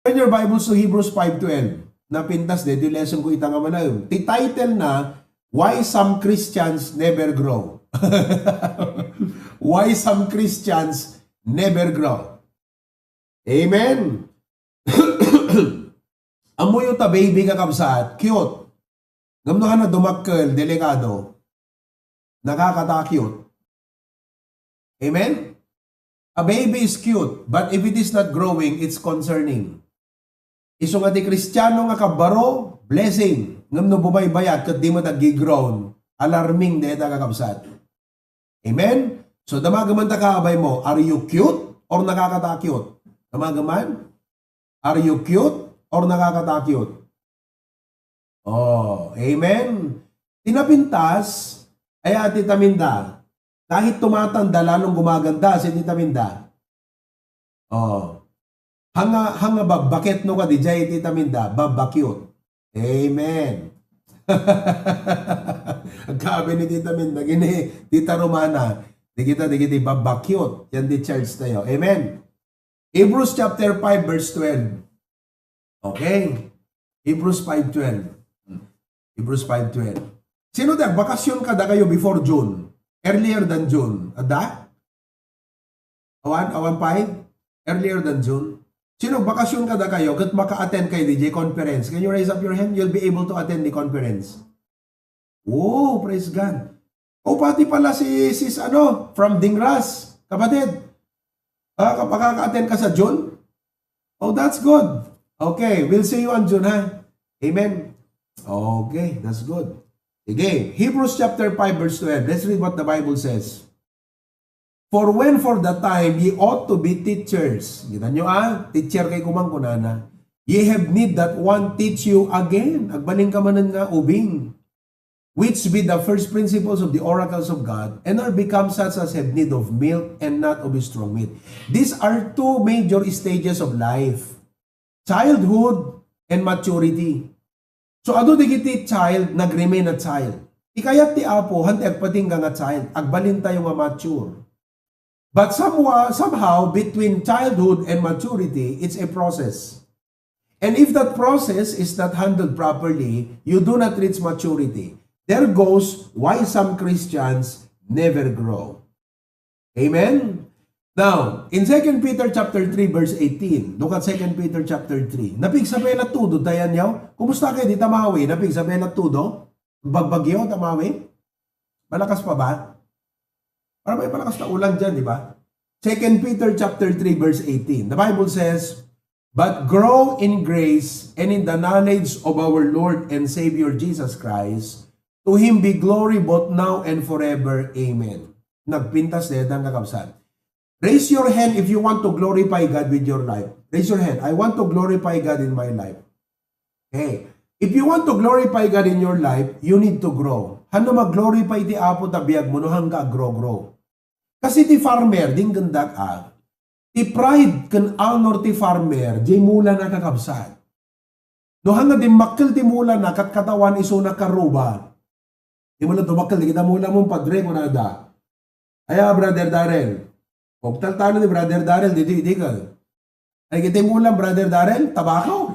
Turn your Bibles to Hebrews 5:12. Napintas de, di lesson ko itang amalayo. Ti title na, Why Some Christians Never Grow. Why Some Christians Never Grow. Amen. Amoy ta baby ka kabsat, cute. Ngamno ka na dumakkel, delikado. Nakakata-cute. Amen? A baby is cute, but if it is not growing, it's concerning. Iso nga ti Kristiyano nga kabaro, blessing. Ngam no bumaybayat kat di mo tagi-grown, alarming de ta kakabsat. Amen? So damagaman ta kaabay mo, are you cute or nakakata-cute? Damagaman? Are you cute or nakakata-cute? Oh, amen. Tinapintas, ay ati taminda. Kahit tumatanda, lalong gumaganda si Tita Minda. Oh. Hanga babakit no ka di jay Tita Minda, babakyot. Amen. Ang kabi ni Tita Minda, gini Tita Romana, di kita babakyot. Yan di church tayo. Amen. Hebrews chapter 5 verse 12. Okay. Hebrews 5:12. Hebrews 5:12. Sino da bakasyon kada kayo before June? Earlier than June. Ada? Awan 5? Earlier than June. Sino bakasyon kada kayo kat maka-attend kay DJ conference? Can you raise up your hand? You'll be able to attend the conference. Oh, praise God. O pati pala si sis from Dingras, kapatid. Kapag-attend ka sa June? Oh, that's good. Okay, we'll see you on June, ha? Amen. Okay, that's good. Again, Hebrews chapter 5 verse 12. Let's read what the Bible says. For when for the time ye ought to be teachers. Kita nyo teacher kay kumang kunana. Ye have need that one teach you again. Agbaling ka manan nga ubing. Which be the first principles of the oracles of God, and are become such as have need of milk and not of strong meat. These are two major stages of life. Childhood and maturity. So ado digiti child, nag-remain a child. Ikayat ti apo, hanti agpatingga nga child, agbalin tayo nga mature. But somehow, between childhood and maturity, it's a process. And if that process is not handled properly, you do not reach maturity. There goes why some Christians never grow. Amen? Now, in 2 Peter chapter 3 verse 18, look at 2 Peter chapter 3. Napig sa pela tudo, tayan yaw. Kumusta kayo di tamawi? Napig sa pela tudo? Bagbagyo, tamawi? Malakas pa ba? Para may malakas na ulan dyan, di ba? 2 Peter chapter 3 verse 18. The Bible says, but grow in grace and in the knowledge of our Lord and Savior Jesus Christ. To Him be glory both now and forever. Amen. Nagpintas na ang kakabsat. Raise your hand if you want to glorify God with your life. Raise your hand. I want to glorify God in my life. Okay. If you want to glorify God in your life, you need to grow. Hano mag-glorify ti apo tabiyag mo no hangga grow. Kasi ti farmer, ding gandak ti pride kan honor ti farmer, di mula na kakabsat. No hangga di makkel ti mula na katkatawan iso na karuba. Di mula tumakkel, di kita mula mong padre ko na da. Aya, Brother Darrell. Huwag taltano ni Brother Darrell, di ka. Ay, kita mo lang, Brother Darrell, tabakaw.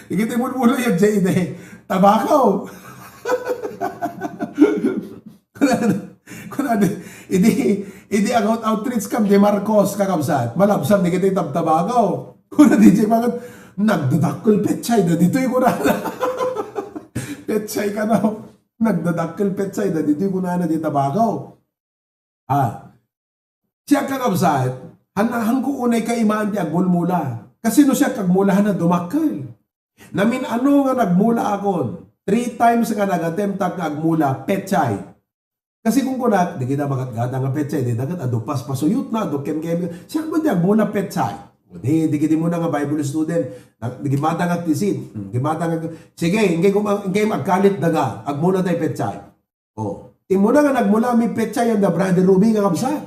Kita mo mula yung J.D. Tabakaw. Kunano, hindi ang outreach kam di Marcos kakabsat. Malabsam, di kita yung tabakaw. Kunano, DJ, bakit nagdadakkel petchay na dito yung kunana. Petchay ka na. Nagdadakkel petchay na dito yung kunana di tabakaw. Siya kakabsat, hangko unay kaimaan ti agmulmula. Kasi no siya kagmulahan na dumakkel. Namin nga nagmula akon. 3 times nga nag-attempt nga agmula, petchay. Kasi kung kunat, di kita makatgata nga petchay, di dagat adupas pasuyot na, adukem-kem. Siya ba di agmula petchay? Di kita muna nga Bible student, di gimata nga tisid. Sige, ingay magkalit daga, agmula tayo petchay. Timuna nga nagmula mi petchay ang da Brother Ruby nga kabsat.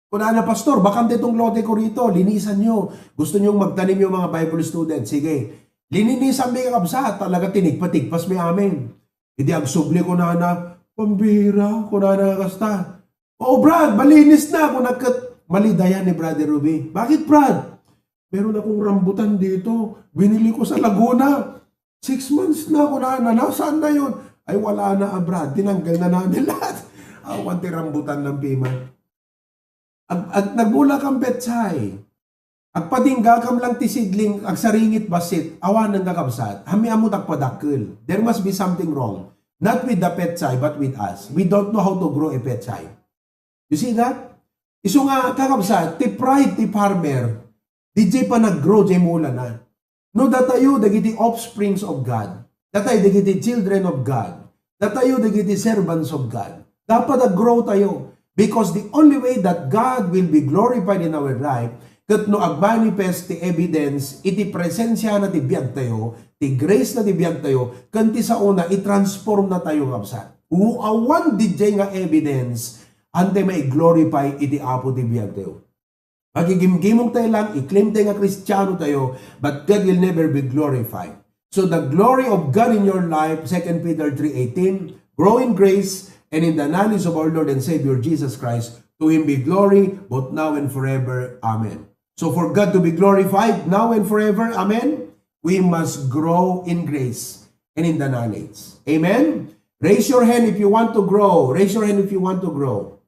Kung na pastor, bakante itong lote ko rito, linisan nyo. Gusto nyo magtanim yung mga Bible students. Sige, lininisan mi nga kabsat. Talaga tinigpatigpas mi amin. Hindi agsubli ko na pambira, ko na kasta. Oh Brad, malinis na. Kung mali dayan ni Brother Ruby. Bakit Brad? meron akong rambutan dito. Binili ko sa Laguna. 6 months na ako na. Nasaan na yun? Ay, wala na, Brad. Tinanggal na namin lahat. Awan, rambutan ng pima. At nagbula kang petsay. Agpadingga kam lang ti sidling, agsaringit basit, awan ng kakabsat, hami amot agpadakkel. There must be something wrong. Not with the petsay, but with us. We don't know how to grow a petsay. You see that? Iso nga kakabsat, ti pride ti farmer, DJ pa nag-grow, jay mula na. No, datayo, dagiti offsprings of God. Datayo, dagiti children of God. Datayo, dagiti servants of God. Dapat nag-grow tayo. Because the only way that God will be glorified in our life, kat no agmanifest ti evidence, iti presensya na ti biyag tayo, ti grace na ti biyag tayo, kanti sa una, i-transform na tayo kapsat. Awan DJ nga evidence, ante may glorify iti apo ti biyag tayo. Magigimgimong tayo lang, i-claim tayo nga Kristiyano tayo, but God will never be glorified. So the glory of God in your life, 2 Peter 3:18, grow in grace, and in the knowledge of our Lord and Savior Jesus Christ, to Him be glory, both now and forever. Amen. So for God to be glorified now and forever, amen, we must grow in grace and in the knowledge. Amen? Raise your hand if you want to grow. Raise your hand if you want to grow.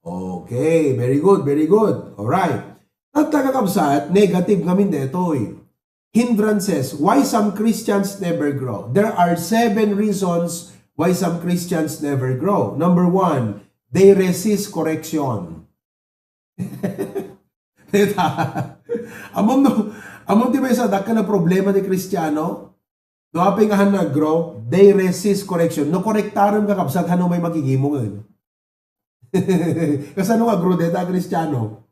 Okay, very good, very good. Alright. At tagakabsat, negative ngamin detoy. Hindrances, why some Christians never grow. There are 7 reasons why some Christians never grow. Number 1, they resist correction. Among di ba sa daka na problema ni Kristiyano? No aping ahan nag-grow, they resist correction. No korektaron ka kapsat, ano may magigimong. Kasi ano nga grow deta Kristiyano?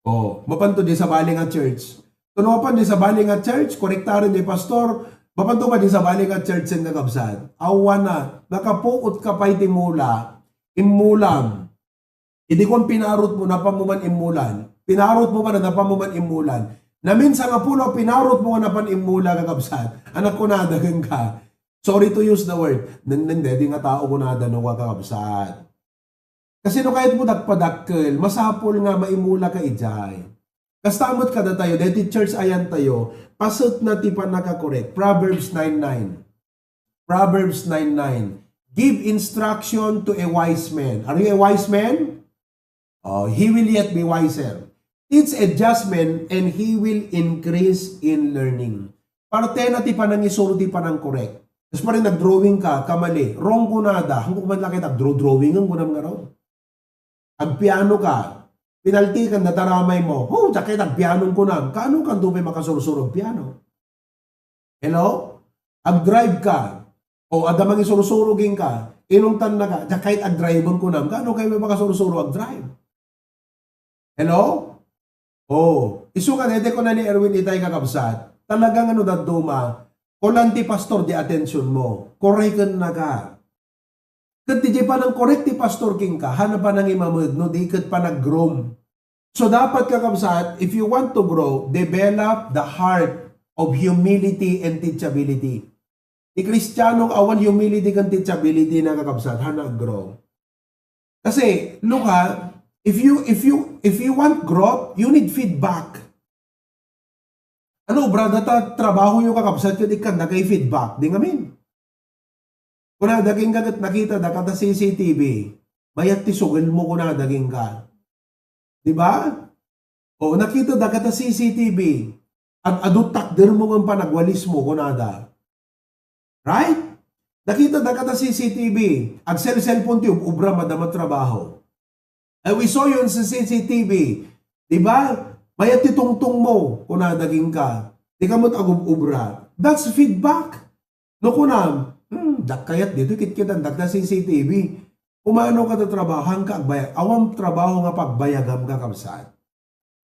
Oh, mapanto di sa baling at church. Kuno pa di sa baling at church, korektaron di pastor, mapanto pa di sa baling at church sen kakabsat. Awa na, nakapuot ka pa iti mula, imulam. Hindi kung pinarot mo na pamuman imulan. Pinarot mo pa na napamuman imulan. Na minsan nga pulo, pinarot mo nga napan imula kakabsat. Anak ko na, dagang ka. Sorry to use the word. Hindi nga tao ko na dano ka kakabsat. Kasi no kahit mo dakpadakkel, masapol nga maimula ka ijay. Kastamot ka na tayo, deti church ayan tayo, pasot na tipan nakakorek. Proverbs 9:9. Proverbs 9:9. Give instruction to a wise man. Are you a wise man? Oh, he will yet be wiser. Teach adjustment and he will increase in learning. Parte na ti panang isuro ti panang correct. Tapos pa rin nag-drawing ka, kamali. Wrong ko nada. Hanggang man lakit, drawing ang kunam nga raw. Agpiano ka, pinalti kan nataramay mo. Oh, sakit agpiano kunam. Kaano kan tupay makasursurog piano? Hello? Ag-drive ka. O adamang isursurugin ka. Inungtan na ka. Kahit ag-drive kunam. Kaano kayo may makasursurog ag-drive? Hello? Oh, isukan ete ko na ni Erwin itay kakabsat. Talagang ano daduma, kulanti pastor di attention mo. Correcten na ka. Kat di pa ng correct ti pastor king ka, hana pa nang imamud, no, di kat pa nag-groom. So dapat kakabsat, if you want to grow, develop the heart of humility and teachability. Di Kristiyanong awan humility and teachability na kakabsat, hana grow. Kasi, look ha, if you want growth, you need feedback. Ano, brada, trabaho yung kakabsat yun, ikan na kay feedback. Di ngamin. Kuna daging kagat nakita, dakata CCTV, mayat tisugil mo kuna daging ka. Di ba? O, nakita dakata CCTV, at adut takder mo ng panagwalis mo kunada. Right? Nakita dakata CCTV, at cellphone tube, ubra madama trabaho. And we saw yun sa CCTV. Diba? Mayat titungtong mo kung nadaging ka. Di ka mo't agub-ubra. That's feedback. No kunam, dakayat dito kitkitan, dakta CCTV. Umano ka na trabahan ka, awang trabaho nga pagbayagam ka kamsat.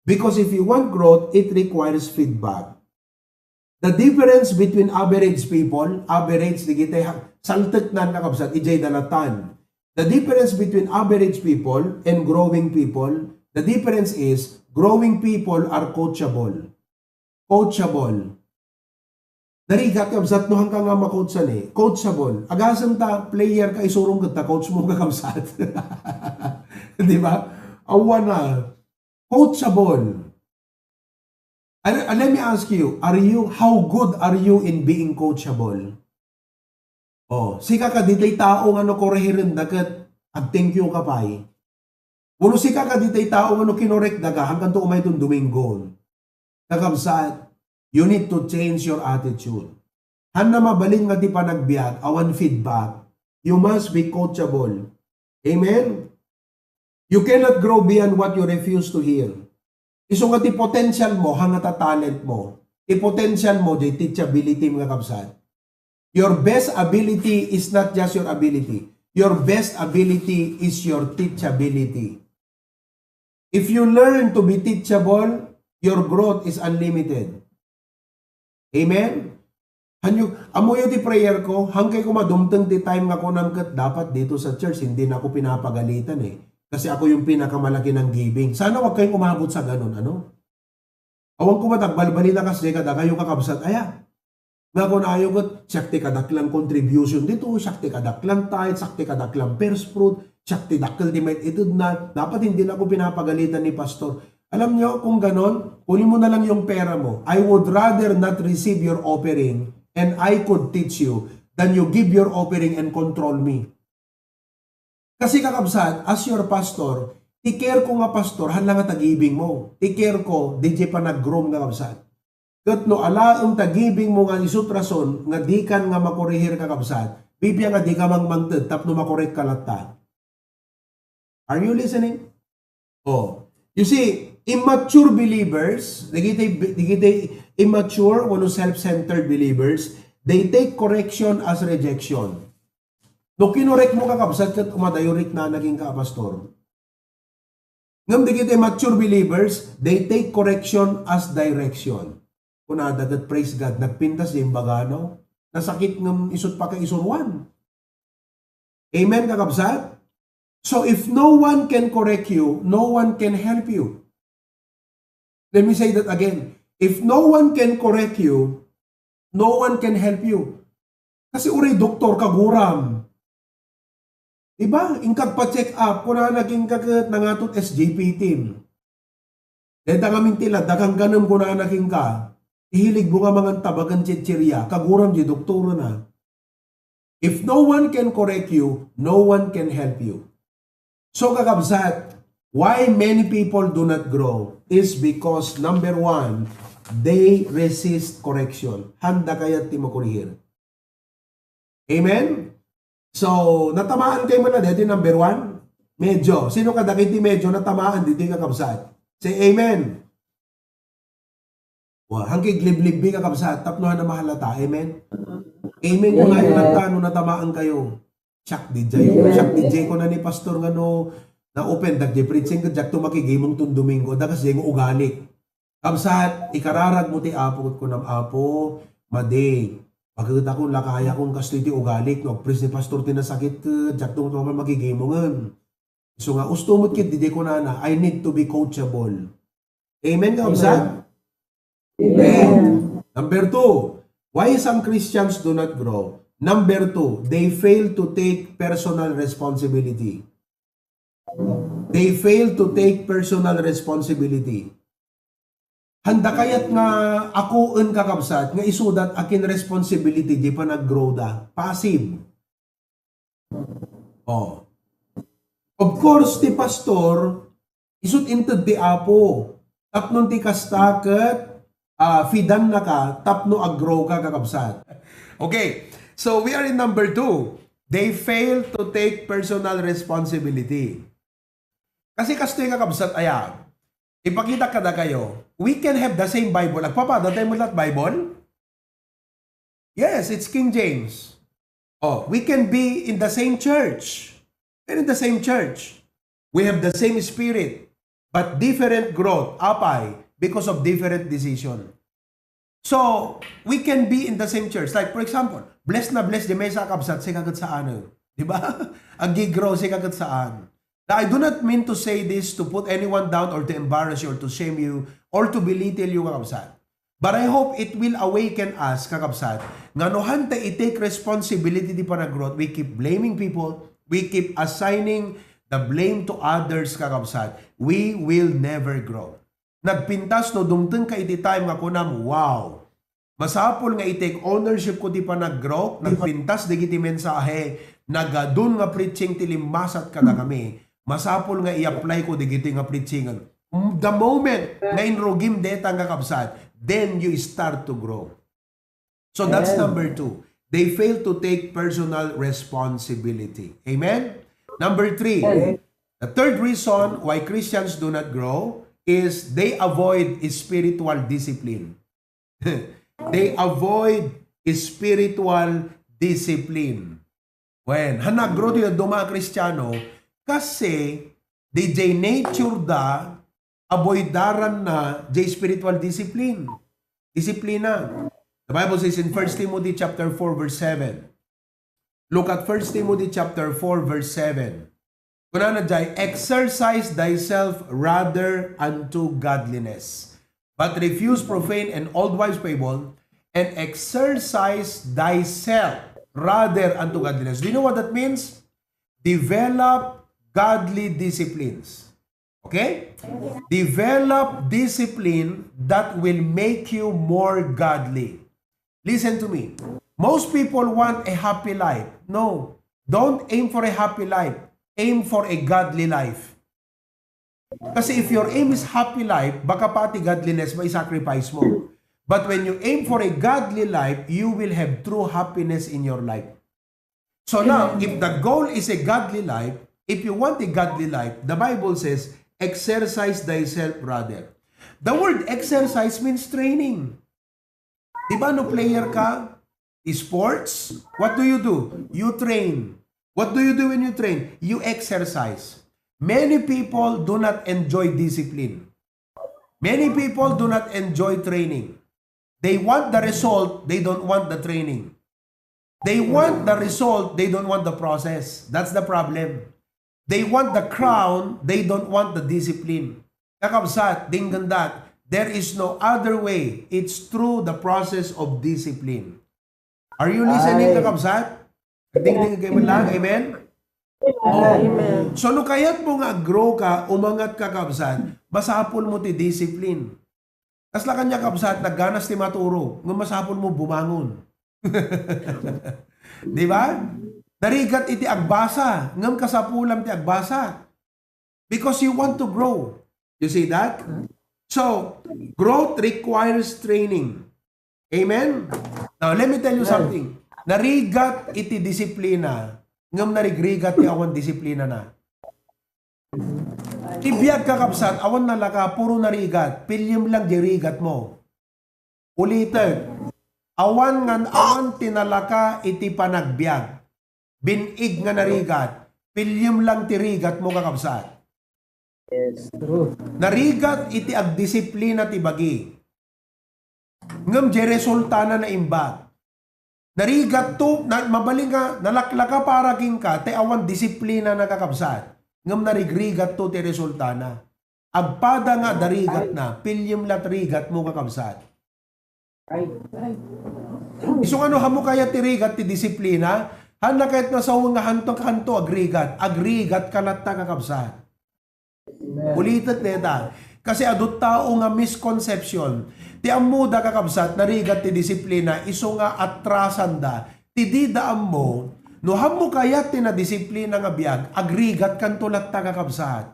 Because if you want growth, it requires feedback. The difference between average people, average, di kita, saltek na kamsat, ijay dalatan. The difference between average people and growing people, the difference is growing people are coachable. Coachable. Narigat kamsat no hanggang nga makoutsan eh. Coachable. Agasam ta, player ka, isurong ka, coach mo ka kamsat. Di ba? Awa na. Coachable. And let me ask you, how good are you in being coachable? Oh, sika ka ditay tao nga no korehiren dagat ag thank you ka pay. Uno sika ka ditay tao nga no kinorek daga hanggang to umay tong Domingo. Kakabsat, you need to change your attitude. Han na mabalin nga di pa nagbiag, awan feedback, you must be coachable. Amen? You cannot grow beyond what you refuse to hear. Iso nga ti potential mo, hangata talent mo. Ti potential mo, di teachability mga kabsat. Your best ability is not just your ability. Your best ability is your teachability. If you learn to be teachable, your growth is unlimited. Amen? Amoy di prayer ko, hangkay ko madumteng ti time nga ko namkat dapat dito sa church, hindi na ako pinapagalitan eh. Kasi ako yung pinakamalaki ng giving. Sana wag kayong umabot sa ganun, ano? Awang ko matagbalbali na kasi kada kayo kakabsat, aya. Nga ko na ayaw ko, sakti kadaklang contribution dito, sakti kadaklang tithe, sakti kadaklang first fruit, sakti dakal di may itid na, dapat hindi na ako pinapagalitan ni pastor. Alam nyo, kung ganon, kunin mo na lang yung pera mo. I would rather not receive your offering and I could teach you than you give your offering and control me. Kasi kakabsat, as your pastor, take-care ko nga pastor, hanlang nga tagibing mo. Take-care ko, DJ pa nag-groom nga kabsat. Kat no alaang tagibing mo nga isutrason, nga di kan nga makorehir kakabsat, bibya nga di ka mangmangtid, tapno makorek kalata. Are you listening? Oh. You see, immature believers, digitay immature o self-centered believers, they take correction as rejection. No kinorek mo kakabsat kat umadayorik na naging ka-pastor. Ngam digitay mature believers, they take correction as direction. Kuna dagat praise God, nagpintas yung bagano, nasakit ng isot pa kay isunwan. Amen kakabsat? So if no one can correct you, no one can help you. Let me say that again. If no one can correct you, no one can help you. Kasi uri doktor kaguram. Diba? Ingkag pa-check up, kuna naging kagat na nga to't SJP team. Deta nga mintila, dagang ganun kuna naging ka, ihilig mo nga mga tabagan chichirya, kaguram di doktor na. If no one can correct you, no one can help you. So kakabsat, why many people do not grow is because number one, they resist correction. Handa kaya ti makurihir. Amen? So, natamaan kayo mo na dito number one? Medyo. Sino kadakiti medyo natamaan dito yung kakabsat? Say amen. Hanggang liblibbi kakabsat, tapnohan na mahalata. Amen? Amen ko nga yung nagtano natamaan kayo. Chak di jayo. Chak di jay ko na ni pastor nga no, na open, dagdi preaching ka, jak tumakigimong tong Domingo, dagas jay mo uganik. Kabsat, ikararag mo ti apo ko ng apo, maday. Pagkita ko, lakaya kong kasto iti ugalik, no? Pres ni pastor tinasakit ka, jak tong tumaman magigimongan. So nga, ustumot kit, di ko na, I need to be coachable. Amen ka, kabsat? Amen. Number two, why some Christians do not grow? Number two, they fail to take personal responsibility. They fail to take personal responsibility. Handa kayat nga ako en kakabsat, nga isudat akin responsibility, di pa nag-grow da. Passive. Oh. Of course, ti pastor, isut inted di apo. Tapnon ti kastaket, fidan na ka, tapno ag-grow ka kakabsat. Okay. So, we are in number two. They fail to take personal responsibility. Kasi kastoy kakabsat, ayan. Ipakita kada kayo, we can have the same Bible. Agpapadatay mo lahat Bible? Yes, it's King James. Oh, we can be in the same church. We're in the same church. We have the same spirit, but different growth, apay, because of different decision. So, we can be in the same church. Like, for example, blessed na blessed di may sa kabsat, si kagat saan. Diba? Ag-grow si kagat saan. Now, I do not mean to say this to put anyone down or to embarrass you or to shame you or to belittle you, kakabsat. But I hope it will awaken us, kakabsat, nga no hanta i-take responsibility di para growth. We keep blaming people. We keep assigning the blame to others, kakabsat. We will never grow. nagpintas no dumteng ka iti time nga kunam, wow. Masapol nga i-take ownership ko di pa nag-grow, nagpintas di iti mensahe, nagadun nga preaching tilimmasat kada kami. Masapol nga i-apply ko di iti nga preachingan. The moment nga inrogim deta nga kapsat, then you start to grow. So that's number 2. They fail to take personal responsibility. Amen? Number 3. The third reason why Christians do not grow is they avoid spiritual discipline. They avoid spiritual discipline. When hanag-grow yung duma Kristiyano, kasi DJ nature da avoidaran na J spiritual discipline. Disiplina. The Bible says in 1 Timothy chapter 4 verse 7. Look at 1 Timothy chapter 4 verse 7. Kuna na jay, exercise thyself rather unto godliness, but refuse profane and old wives' fable, and exercise thyself rather unto godliness. Do you know what that means? Develop godly disciplines. Okay? Develop discipline that will make you more godly. Listen to me. Most people want a happy life. No. Don't aim for a happy life. Aim for a godly life. Kasi if your aim is happy life, baka pati godliness may sacrifice mo. But when you aim for a godly life, you will have true happiness in your life. So now, if the goal is a godly life, if you want a godly life, the Bible says, exercise thyself rather. The word exercise means training. Diba no player ka? Sports? What do? You train. What do you do when you train? You exercise. Many people do not enjoy discipline. Many people do not enjoy training. They want the result, they don't want the training. They want the result, they don't want the process. That's the problem. They want the crown, they don't want the discipline. Kakabsat, dinggandat, there is no other way. It's through the process of discipline. Are you listening, kakabsat? Ding-ding kayo lang, amen? Amen. So, no kaya't mo nga grow ka, umangat ka kabsat, masapol mo ti discipline. Kasla kanya kabsat, nagganas ti maturo, ng masapol mo bumangon. Di ba? Narigat iti agbasa, ngam kasapulam ti agbasa. Because you want to grow. You see that? So, growth requires training. Amen? Now, let me tell you something. Narigat iti disiplina, ngam narigrigat ti awan disiplina na. Ibiyag ka kapsat, awan nalaka, puro narigat, pilyem lang dirigat mo. Ulitin, awan tinalaka iti panagbiag, binig nga narigat, pilyem lang tirigat mo kakapsat. Yes, true. Narigat iti agdisiplina ti bagi, ngam di resulta na imbag. Narigat to, mabaling ka, nalaklaka para king ka, te awan disiplina na kakabsat. Ngam narigrigat to, te resulta na. Agpada nga darigat na, pilyem lat rigat mo kakabsat. Isong ano, hamo kaya tirigat ti disiplina, handa kahit nasawang nga hanto agrigat kalatta kakabsat. Ulitat neta. Kasi adot tao nga misconception, ti amuda kakabsat, narigat ti disiplina, iso nga atrasan da, ti didaan mo, no hamo kayat ti na disiplina nga biag, agrigat kantulat ta kakabsat.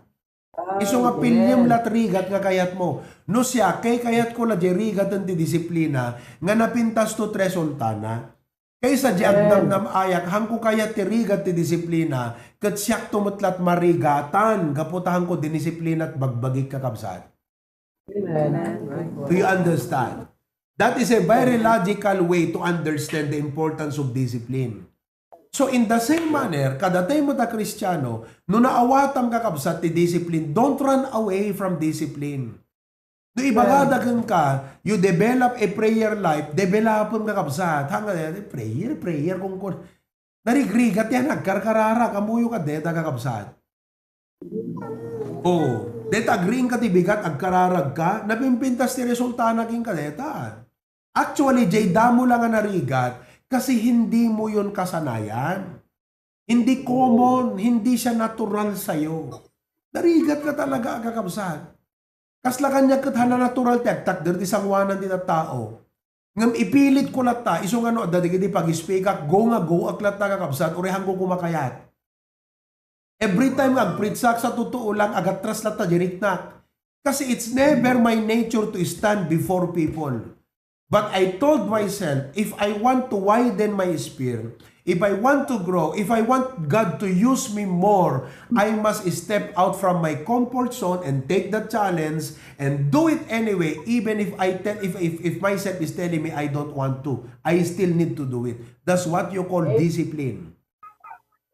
Iso nga pilyem lat rigat nga kayat mo. No siya, kayat ko la rigat ti disiplina, nga napintas to tresultana, kaysa di agdamdam ayak, hangko kayat ti rigat ti disiplina, kat siyak tumutlat marigatan, kaputahan ko dinisiplina at bagbagik kakabsat. Do you understand? That is a very logical way to understand the importance of discipline. So in the same manner, kada tayo mo ta Kristiyano, no naawatam kakabsat ti discipline, don't run away from discipline. No ibagadagan ka, you develop a prayer life, developon kakabsat, hanga prayer kung narigrigat yan, nagkarkarara, kamuyo ka, deta kakabsat. Oh, deta agring ka tibigat, agkararag ka, napimpintas ti resulta naging kadeta. Actually, jay damo lang nga narigat, kasi hindi mo yun kasanayan. Hindi common, hindi siya natural sa'yo. Narigat ka talaga kakabsat. Kasla kanya kat hana natural tektak, dirti sangwanan ti tao. Ngam ipilit ko lata, iso nga no, dadigidi pag-speak ak, go ak lata kakabsat, urehang ko kumakayat. Every time agpritsak sa totoo lang, agatras lata, diriknak. Kasi it's never my nature to stand before people. But I told myself, if I want to widen my sphere, if I want to grow, if I want God to use me more, I must step out from my comfort zone and take the challenge and do it anyway, even if if myself is telling me I don't want to. I still need to do it. That's what you call discipline.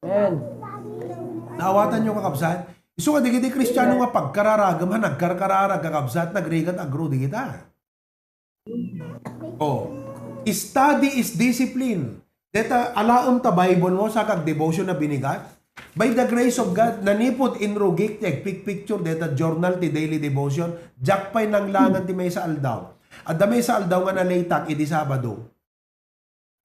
Amen. Naawatan nyo kakabsat? Iso ka digiti Kristiyano nga pagkararagam, nagkarkararag kakabsat, nagrigat agro di kita. Oh, study is discipline. Deta alaom ta Bible mo sa kag devotion na binigat. By the grace of God, nanipod in rugik pick picture deta journal ti daily devotion. Jakpay nang langan ti may sa aldaw. At may sa aldaw nga nalaytak idi Sabado.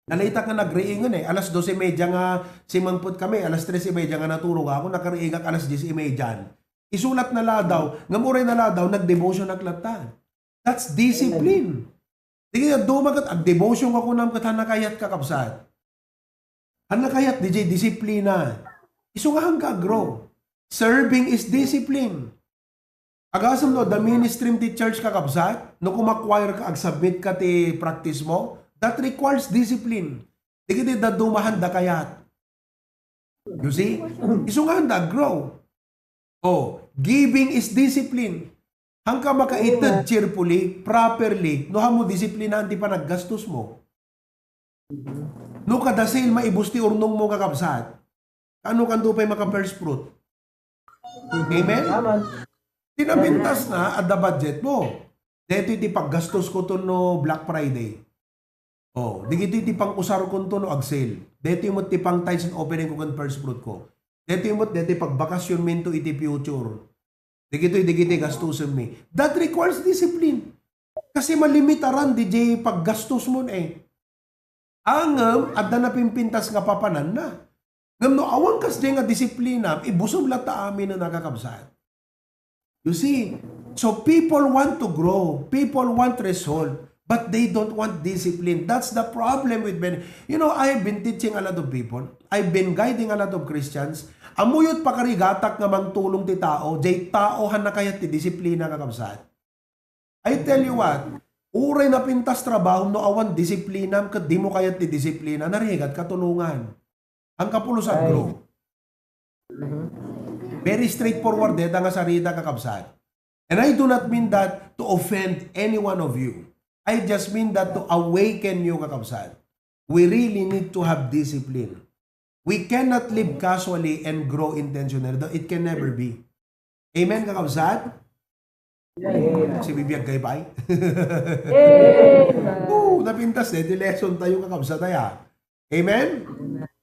Nalaytak nga nagriingon alas 12:30 nga simangput kami, alas 13:30 nga naturog ako, nakariingak alas 10:30. Isulat na ladaw, nga muray na ladaw, nag-devotion naklatan. That's discipline. Di kaya dumagat, ag-devotion ako nam kat hanakayat kakabsat. Hanakayat, DJ, disiplina. Isungahan ka, grow. Serving is discipline. Agasam no, the ministry ti church kakabsat, no kumakwire ka, ag-submit ka ti practice mo, that requires discipline. Di kaya dumahan da kayat. You see? Isungahan da, grow. Oh, giving is discipline. Hangka makaitad cheerfully, properly, no hamo disiplinahan ti panaggastos mo. No kadasil maibusti urnong mo kakabsat. Ano kanto pa'y maka first fruit? Amen? Tinabintas na at the budget mo. Dito iti paggastos ko to no Black Friday. Oh, dito iti pang usar ko to no ag-sale. Dito yung ti pang times and opening ko kan first fruit ko. Dito yung dito pagbakasyon minto iti future. Digito'y gastusin mi. That requires discipline. Kasi malimitaran DJ paggastos mo Angam at na napimpintas nga papanan na. Ngam no awang kas nga disiplina, ibusog lata amin na nakakabsat. You see, so people want to grow, people want result, but they don't want discipline. That's the problem with many. You know, I've been teaching a lot of people. I've been guiding a lot of Christians. Amuyot pakarigatak nga mangtulong ti tao, jay tao han na kayat ti disiplina kakabsat. I tell you what, uray na pintas trabaho no awan disiplina, kat di mo kayat ti disiplina, narigat katulungan. Ang kapulusan grow. Very straightforward deta nga sarita kakabsat. And I do not mean that to offend any one of you. I just mean that to awaken you kakabsat. We really need to have discipline. We cannot live casually and grow intentionally. It can never be. Amen, kakabsat? Si bibiyag kay bay. Napintas di lesson tayo kakabsat tayo. Amen?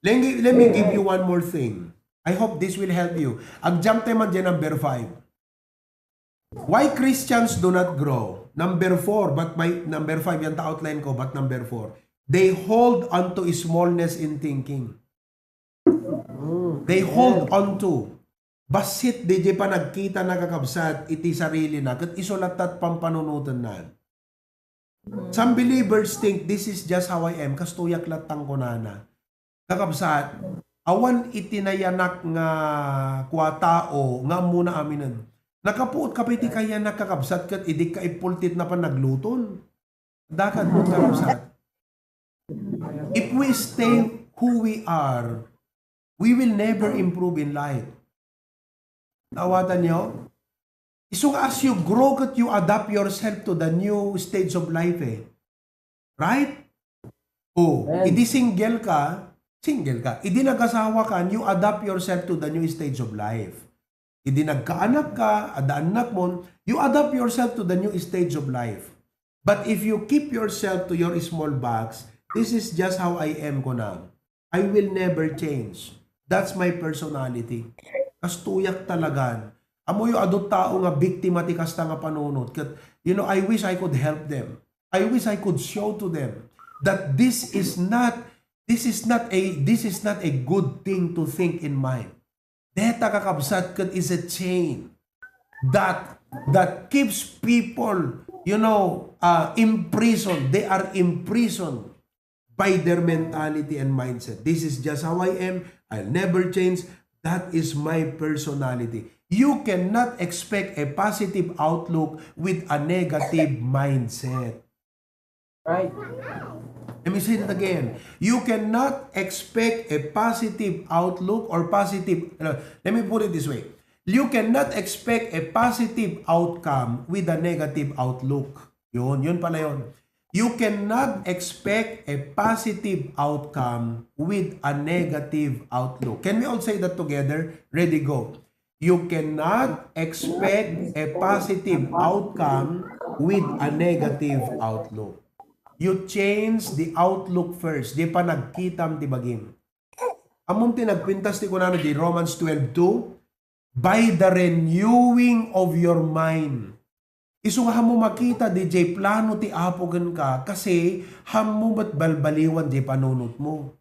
Let me give you one more thing. I hope this will help you. Ag-jump tayo man dyan number 5. Why Christians do not grow? Number 4, but number 5 yan ta-outline ko, but number 4. They hold on to smallness in thinking. They hold on to. Basit DJ pa nagkita na kakabsat, iti sarili na, kat isolatat pampanunutan na. Some believers think this is just how I am, kastuyak latang ko na. Kakabsat, awan itinayanak nga kwa tao, nga muna aminan. Nakapuot kapiti kaya nakakabsat kat idik ka ipultit na pa nagluton. Dakat mo kakabsat. If we stay who we are, we will never improve in life. Nawatan nyo? So as you grow, kat you adapt yourself to the new stage of life Right? Oh, idi single ka, idi nag-asawa ka, you adapt yourself to the new stage of life. Idi nagkaanak ka, ada anak mo, you adapt yourself to the new stage of life. But if you keep yourself to your small box, this is just how I am ko na. I will never change. That's my personality. Kastuyak talagan. Amo yung adult tao nga biktima ti kasta nga panunod. You know, I wish I could help them. I wish I could show to them that this is not a good thing to think in mind. Deta kakabsat kat is a chain that that keeps people, imprisoned. They are imprisoned by their mentality and mindset. This is just how I am. I'll never change. That is my personality. You cannot expect a positive outlook with a negative mindset. Right. Let me say that again. You cannot expect a positive outlook or positive, let me put it this way. You cannot expect a positive outcome with a negative outlook. Yun pala yun. You cannot expect a positive outcome with a negative outlook. Can we all say that together? Ready, go. You cannot expect a positive outcome with a negative outlook. You change the outlook first. Di pa nagkitam ti bagim. Among tinagpintas ti kunano di Romans 12:2, by the renewing of your mind. Isu nga mo makita di jay plano ti apogan ka kasi hammo mat balbaliwan di panunot mo.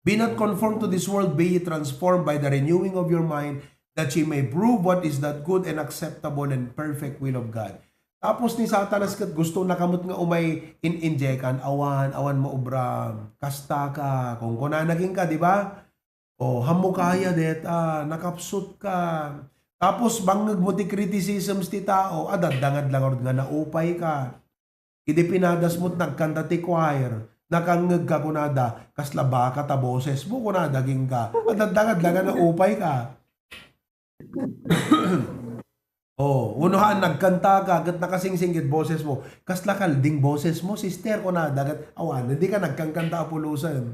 Be not conformed to this world, be ye transformed by the renewing of your mind, that ye may prove what is that good and acceptable and perfect will of God. Tapos ni Satanas kat gusto nakamot nga umay in-injekan, awan mo ubram, kasta ka, kung kunanaging ka, di ba? O, hamo kaya nakapsut ka. Tapos bangag mo ti criticisms ti tao, dangad lang nga naupay ka. Idi pinadas mo't nagkanta ti choir, nakangag ka kunada, kasla baka ta boses mo kunada ging ka. Dangad lang nga naupay ka. Unuhaan nagkanta ka, gat nakasing-singgit boses mo, kasla kalding boses mo, sister kunada, gat awan, hindi ka nagkangkanta apulusan.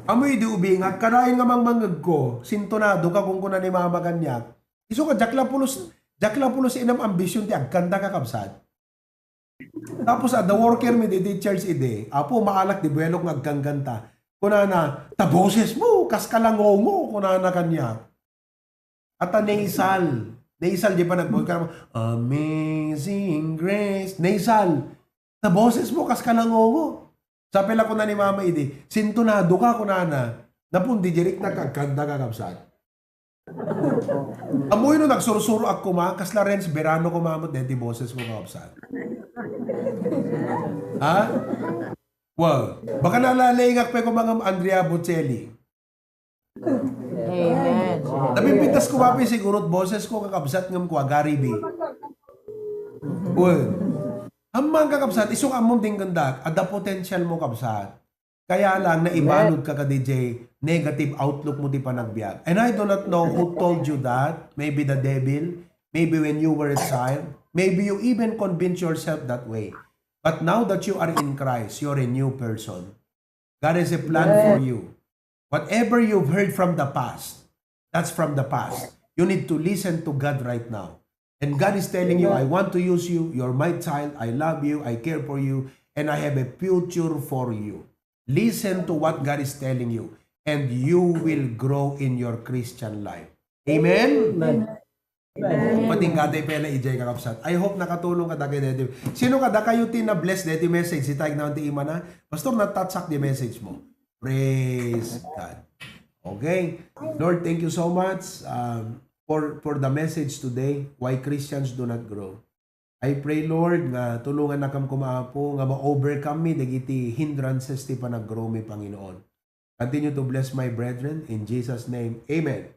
Amoy di ubingat, kanain nga mangmangag ko, sintonado ka kung kuna ni mama kanyak. Iso ka, jakla pulos inam ambisyon ti agkanta ka kapsat. Tapos the worker mi di church ide, apo maalak di buelok nga agkangkanta. Kuna na, taboses mo, kaskalangongo, kuna na kanyak. At naisal di pa nagbuhay ka naman, Amazing Grace, naisal, taboses mo, kaskalangongo. Sabi lang ko na ni Mama Idi, sintonado ka ko na napundi jerik na kagkanda ka kapsat. Amoy no nagsursuro ako kasla rens berano ko mamot deti boses ko kapsat. Ha? Wow. Baka nalalingak pa ko mga Andrea Bocelli. Amen. Napipintas ko mapi siguro boses ko kakapsat ngam ko Gary B. Well, amang kakapsat, isong among ding ganda, ada potential mo kapsat. Kaya lang, naibalod ka DJ, negative outlook mo di pa nagbiag. And I do not know who told you that. Maybe the devil, maybe when you were a child, maybe you even convince yourself that way. But now that you are in Christ, you're a new person. God has a plan for you. Whatever you've heard from the past, that's from the past. You need to listen to God right now. And God is telling you, I want to use you. You're my child. I love you. I care for you. And I have a future for you. Listen to what God is telling you. And you will grow in your Christian life. Amen? Pating katay pala ijay kakapsat. I hope nakatulong ka kay Dede. Sino ka da kayo na bless Dede message? Si tag na ti ima na. Pastor, natatsak di message mo. Praise God. Okay? Lord, thank you so much. For the message today, why Christians do not grow. I pray, Lord, nga tulungan na kam kumaapo, nga ma-overcome mi, dagiti hindrances ti pa nag-grow mi, Panginoon. Continue to bless my brethren. In Jesus' name, Amen.